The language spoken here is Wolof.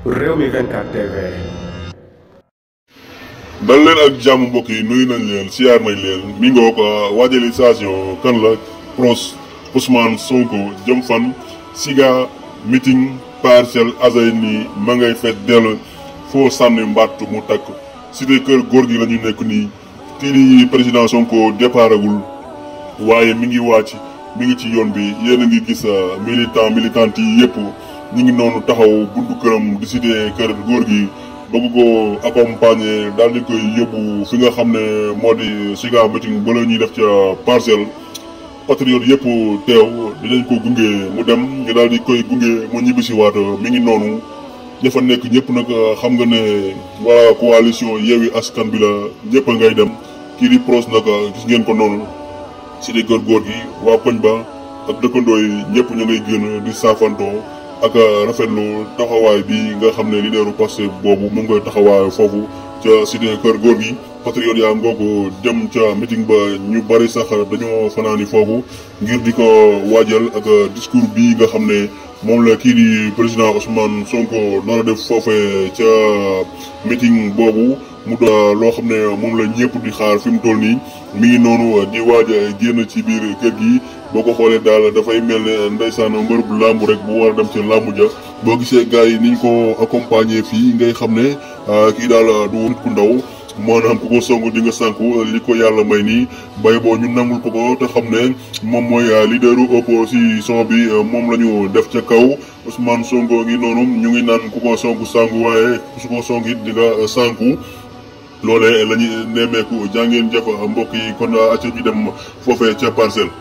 Rewmi 24 TV. dal leen ak jàmm mbokk yi nuyu nañ leen siyaar nañ leen mi ngoog waajalisation kan la pros Ousmane Sonko jëm fan siga meeting Parcelles Assainies ma ngay fet dell foo sànni mbatt mu takk cité kër gorgui la ñu nekk nii kii di président Sonko déparagul waaye mi ngi wàcc mi ngi ci yoon bi yéen a ngi gis militant yi yëpp ñu ngi noonu taxaw buntu këram di cité kër gorgui bëgg ko accompagner daal di koy yóbbu fi nga xam ne moo di siga meeting ba la ñuy def ca Parcelles. patriote yëpp teew dinañ ko gunge mu dem nga daal di koy gunge mu ñibbisi waat mi ngi noonu ña fa nekk ñëpp nag xam nga ne waa coalition Yewwi Askan bi la ñëpp a ngay dem kii di pros nag gis ngeen ko noonu si di kër góor gi waa koñ ba ak dëkkandoo yi ñëpp ñu ngay génn di saafantoo ak rafetlu taxawaay bi nga xam ne leaderu Pastef boobu mu ngi koy taxawaay foofu ca cité kër góor gi patriote yaa ngoo ko dem ca meeting ba ñu bari sax dañoo fanaani foofu ngir di ko waajal ak discours bi nga xam ne moom la kii di président Ousmane Sonko nar a def foofee ca meeting boobu mu doon loo xam ne moom la ñëpp di xaar fi mu toll nii mi ngi noonu di waaj a génn ci biir kër gi boo ko xoolee daal dafay mel ne ndeysaan mbër bu làmb rek bu war a dem ci làmb ja boo gisee gars yi niñ ko accompagner fii ngay xam ne kii daal du nit ku ndaw maanaam ku ko song di nga sànku li ko yàlla may nii bay boo ñu nangul ko te xam ne moom mooy leaderu opposition bi moom la ñu def ca kaw Ousmane Sonko ngi noonu ñu ngi naan ku ko songu sànku waaye su ko song it di nga sànku loolee la ñuy nemmeeku jàngeen jëf mbokk yi kon acca ñu dem foofee ca Parcelles.